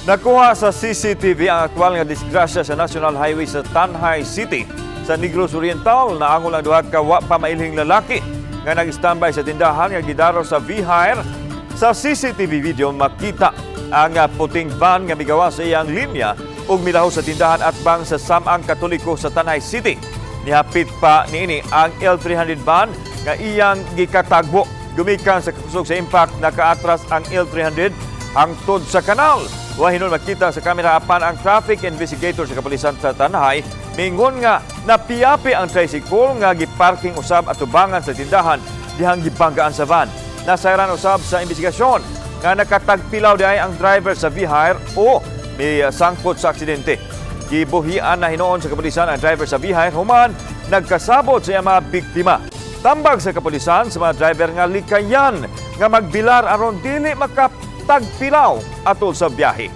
Nakuha sa CCTV ang aktual nga disgrasya sa National Highway sa Tanjay City sa Negros Oriental. Naangol ang duha ka wa pa mailhing lalaki nga nag-standby sa tindahan nga gidaraw sa V-Hire. Sa CCTV video, makita ang puting van nga migawa sa iyang linya ug milaho sa tindahan atbang sa Samang Katoliko sa Tanjay City. Nihapit pa niini ang L300 van nga iyang gikatagbo. Gumikan sa kakusog sa impact, nakaatras ang L300 hangtod sa kanal. Wa hinuon makita sa kamera, apan ang traffic investigator sa kapulisan sa Tanjay mingon nga napiapi ang tricycle nga giparking usab atubangan sa tindahan dihang gibanggaan sa van. Nasayran usab sa investigasyon nga nakatagpilaw diay ang driver sa V-Hire o may sangkot sa aksidente. Gibuhian na hinuon sa kapulisan ang driver sa V-Hire human nagkasabot sa iyang mga biktima. Tambag sa kapulisan sa mga driver nga likayan nga magbilar aron dili makatagpilaw atol sa biyahe.